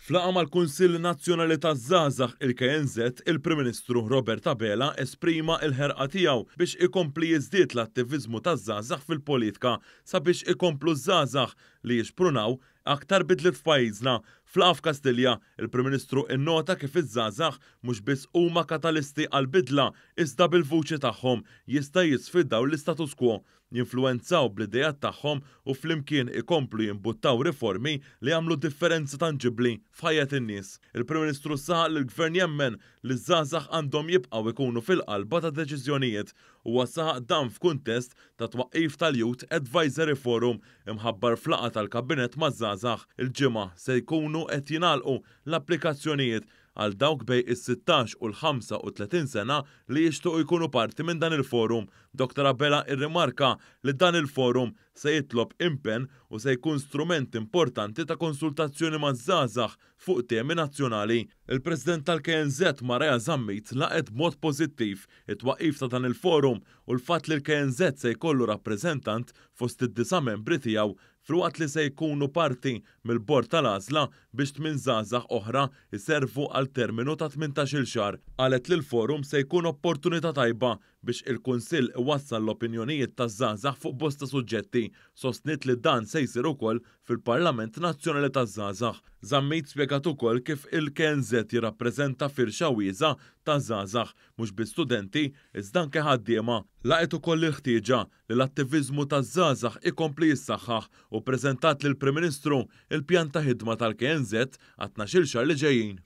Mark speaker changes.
Speaker 1: F'laqgħa mal-Kunsill Nazzjonali taż-Żgħażagħ, il-KNŻ, il-Prim Ministru Robert Abela esprima l-ħerqa tiegħu biex ikompli jiżdied l-attiviżmu taż-żgħażagħ fil-politka sabiex ikomplu ż-żgħażagħ li jixprunaw aktar bidliet f'pajjiżna. F'laqgħa f'Kastilja, il-Prim Ministru innota kif iż-żgħażagħ mhux biss huma katalisti għall-bidla iżda bil-vuċi tagħhom jista' jisfidaw l-istatus quo jinfluwenzaw bl-ideat tagħhom u flimkien ikomplu jimbuttaw riformi li jagħmlu differenza tanġibbli f'ħajjet in-nies. Il-Prim Ministru saħaq li l-Gvern jemmen li ż-żgħażagħ għandhom jibqgħu jkunu fil-qalba tad-deċiżjonijiet. Huwa saħaq dan f'kuntest tat-twaqqif tal-Youth Advisory Forum imħabbar f'laqgħa tal-Kabinett maż-żgħażagħ. Il-Ġimgħa se jkunu qed jingħalqu l-applikazzjonijiet għal dawk bejn is-16 u l-35 sena li jixtiequ jkunu parti minn dan il-forum. Dottor Abela irrimarka li dan il-forum se jitlob impenn u se jkun strument importanti ta' konsultazzjoni maż-żgħażagħ fuq temi nazzjonali. Il-President tal-KNŻ Maria Zammit laqgħet b'mod pożittiv it-twaqqif ta' dan il-forum u l-fatt li l-KNŻ se jkollu rappreżentant fost id-disa' membri tiegħu filwaqt li se jkunu parti mill-Bord tal-Għażla biex tminn żgħażagħ oħra jservu għal terminu ta' tmintax-il xahar. Qalet li l-forum se jkun opportunità tajba biex il-Kunsill iwassal l-opinjonijiet taż-żgħażagħ fuq bosta suġġetti. Sostniet li dan se jsir ukoll fil-Parlament Nazzjonali taż-Żgħażagħ. Zammit spjegat ukoll kif il-KNŻ jirrappreżenta firxa wiesgħa ta' żgħażagħ, mhux biss studenti iżda anke ħaddiema. Laqgħet ukoll il-ħtieġa li l-attiviżmu taż-żgħażagħ ikompli jissaħħaħ u ppreżentat lill-Prim Ministru l-pjan ta' ħidma tal-KNŻ għat-tnax-il xahar li ġejjin.